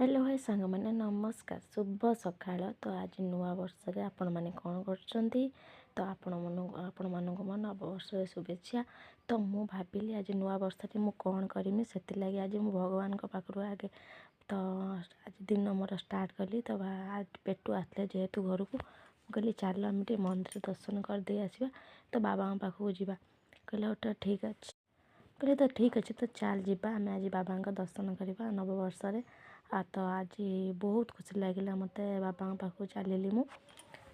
Hello high ସାଙ୍ଗମାନେ, ନମସ୍କାର, ଶୁଭ ସକାଳ। ତ ଆଜି ନୂଆ ବର୍ଷରେ ଆପଣମାନେ କ'ଣ କରୁଛନ୍ତି? ତ ଆପଣମାନଙ୍କୁ ମୋ ନବବର୍ଷର ଶୁଭେଚ୍ଛା। ତ ମୁଁ ଭାବିଲି ଆଜି ନୂଆ ବର୍ଷରେ ମୁଁ କ'ଣ କରିମି, ସେଥିଲାଗି ଆଜି ମୁଁ ଭଗବାନଙ୍କ ପାଖରୁ ଆଗେ ତ ଆଜି ଦିନ ମୋର ଷ୍ଟାର୍ଟ କଲି। ତ ପେଟୁ ଆସିଲେ ଯେହେତୁ ଘରକୁ, ମୁଁ କହିଲି ଚାଲ ଆମେ ଟିକେ ମନ୍ଦିର ଦର୍ଶନ କରିଦେଇ ଆସିବା, ତ ବାବାଙ୍କ ପାଖକୁ ଯିବା। କହିଲେ ହଉ ତ ଠିକ୍ ଅଛି। କହିଲେ ତ ଠିକ୍ ଅଛି, ତ ଚାଲ ଯିବା, ଆମେ ଆଜି ବାବାଙ୍କ ଦର୍ଶନ କରିବା ନବବର୍ଷରେ। ଆଉ ତ ଆଜି ବହୁତ ଖୁସି ଲାଗିଲା ମୋତେ। ବାବାଙ୍କ ପାଖକୁ ଚାଲିଲି ମୁଁ,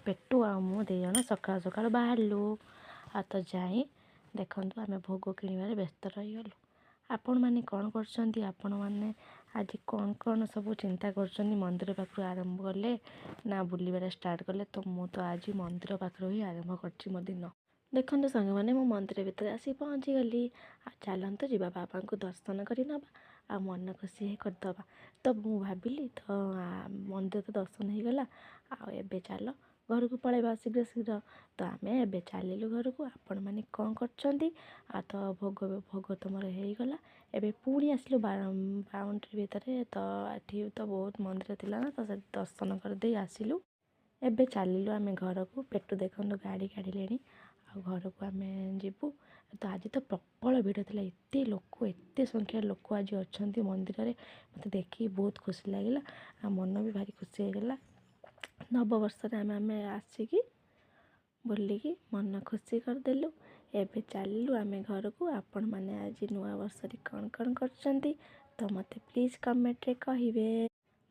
ପେଟୁ ଆଉ ମୁଁ ଦୁଇ ଜଣ ସକାଳୁ ସକାଳୁ ବାହାରିଲୁ। ଆଉ ତ ଯାଇ ଦେଖନ୍ତୁ ଆମେ ଭୋଗ କିଣିବାରେ ବ୍ୟସ୍ତ ରହିଗଲୁ। ଆପଣମାନେ କ'ଣ କରୁଛନ୍ତି? ଆପଣମାନେ ଆଜି କ'ଣ କ'ଣ ସବୁ ଚିନ୍ତା କରୁଛନ୍ତି? ମନ୍ଦିର ପାଖରୁ ଆରମ୍ଭ କଲେ ନା ବୁଲିବାରେ ଷ୍ଟାର୍ଟ କଲେ? ତ ମୁଁ ତ ଆଜି ମନ୍ଦିର ପାଖରୁ ହିଁ ଆରମ୍ଭ କରିଛି ମୋ ଦିନ। ଦେଖନ୍ତୁ ସାଙ୍ଗମାନେ, ମୁଁ ମନ୍ଦିର ଭିତରେ ଆସି ପହଞ୍ଚିଗଲି। ଆଉ ଚାଲନ୍ତୁ ଯିବା, ବାବାଙ୍କୁ ଦର୍ଶନ କରି ନେବା ଆଉ ମନ ଖୁସି କରିଦେବା। ତ ମୁଁ ଭାବିଲି ତ ମନ୍ଦିର ତ ଦର୍ଶନ ହେଇଗଲା, ଆଉ ଏବେ ଚାଲ ଘରକୁ ପଳେଇବା ଶୀଘ୍ର ଶୀଘ୍ର। ତ ଆମେ ଏବେ ଚାଲିଲୁ ଘରକୁ। ଆପଣମାନେ କ'ଣ କରୁଛନ୍ତି? ଆଉ ତ ଭୋଗ ତୁମର ହେଇଗଲା। ଏବେ ପୁଣି ଆସିଲୁ ବାଉଣ୍ଡ୍ରି ଭିତରେ। ତ ଏଠି ତ ବହୁତ ମନ୍ଦିର ଥିଲା ନା, ତ ସେଠି ଦର୍ଶନ କରିଦେଇ ଆସିଲୁ। ଏବେ ଚାଲିଲୁ ଆମେ ଘରକୁ। ପେଟୁ ଦେଖନ୍ତୁ ଗାଡ଼ି କାଢ଼ିଲେଣି, ଆଉ ଘରକୁ ଆମେ ଯିବୁ। ତ ଆଜି ତ ପ୍ରବଳ ଭିଡ଼ ଥିଲା, ଏତେ ଲୋକ, ଏତେ ସଂଖ୍ୟାରେ ଲୋକ ଆଜି ଅଛନ୍ତି ମନ୍ଦିରରେ। ମୋତେ ଦେଖିକି ବହୁତ ଖୁସି ଲାଗିଲା ଆଉ ମନ ବି ଭାରି ଖୁସି ହେଇଗଲା। ନବବର୍ଷରେ ଆମେ ଆସିକି ବୁଲିକି ମନ ଖୁସି କରିଦେଲୁ। ଏବେ ଚାଲିଲୁ ଆମେ ଘରକୁ। ଆପଣମାନେ ଆଜି ନୂଆ ବର୍ଷରେ କ'ଣ କ'ଣ କରୁଛନ୍ତି, ତ ମୋତେ ପ୍ଲିଜ୍ କମେଣ୍ଟରେ କହିବେ।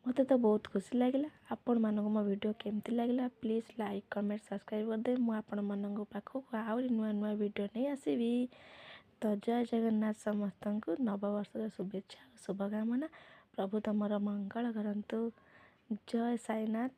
ମୋତେ ତ ବହୁତ ଖୁସି ଲାଗିଲା। ଆପଣମାନଙ୍କୁ ମୋ ଭିଡ଼ିଓ କେମିତି ଲାଗିଲା, ପ୍ଲିଜ୍ ଲାଇକ୍, କମେଣ୍ଟ, ସବସ୍କ୍ରାଇବ୍ କରିଦେବେ। ମୁଁ ଆପଣମାନଙ୍କ ପାଖକୁ ଆହୁରି ନୂଆ ନୂଆ ଭିଡ଼ିଓ ନେଇ ଆସିବି। ତ ଜୟ ଜଗନ୍ନାଥ, ସମସ୍ତଙ୍କୁ ନବବର୍ଷର ଶୁଭେଚ୍ଛା ଓ ଶୁଭକାମନା। ପ୍ରଭୁ ତମର ମଙ୍ଗଳ କରନ୍ତୁ। ଜୟ ସାଇନାଥ।